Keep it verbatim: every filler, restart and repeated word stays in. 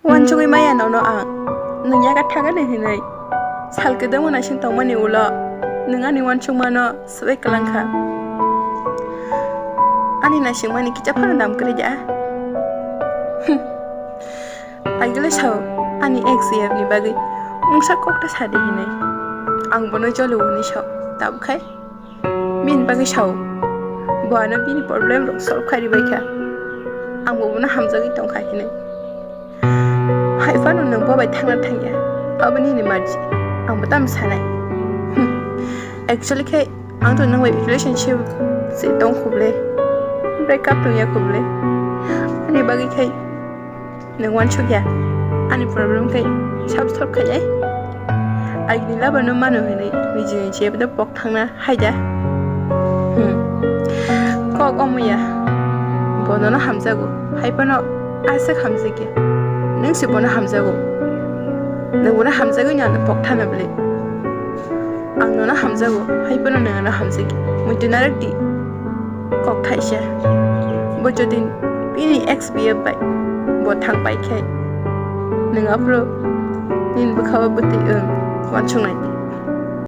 Uansugwi maya nono ang, nwng yaga thangani hinwi. Sal kwdwngma naising tongmani ulo nwng ani uansukmano swbai kwlangkha. Ani naisingmani kicha phano dam kwrwi da. Agile sao ani ex ni bagwi mungsa kokta sadi hinwi. Ang bono joli hwnwi sao, tabuk khai bini bagwi sao. Bo ano bini problem rok solve khai ribaikha. Ang bo bono hamjagwi tongkha hinwi. Hai phano nwng bo bai thangna thangya, abo nini marji, ang bo tamo sanai. Hmm. Actually khe ang to nwng bai relationship se tong khuble, break up tongya khuble. Ani bagwi khai nwng uansukya, ani problem khai sab solve khainai. Agini laba no mano hinwi niji niji eboda pok thangna haida. Hmm. Kok omoya. Bo nono hamjago. Hai phano aswk hamjakya. Nwng se bono hamjago. Nwng bono hamjagwi no ano pok thana bwle. Ang nono hamjago. Hai phano nwng ano hamjakya. Muitu narwk di. Kok thaisa. Bo jodi bini ex B F bai bo thang pai khe, nwng aphuru nini bwkha o bwtwi wng uansuknai.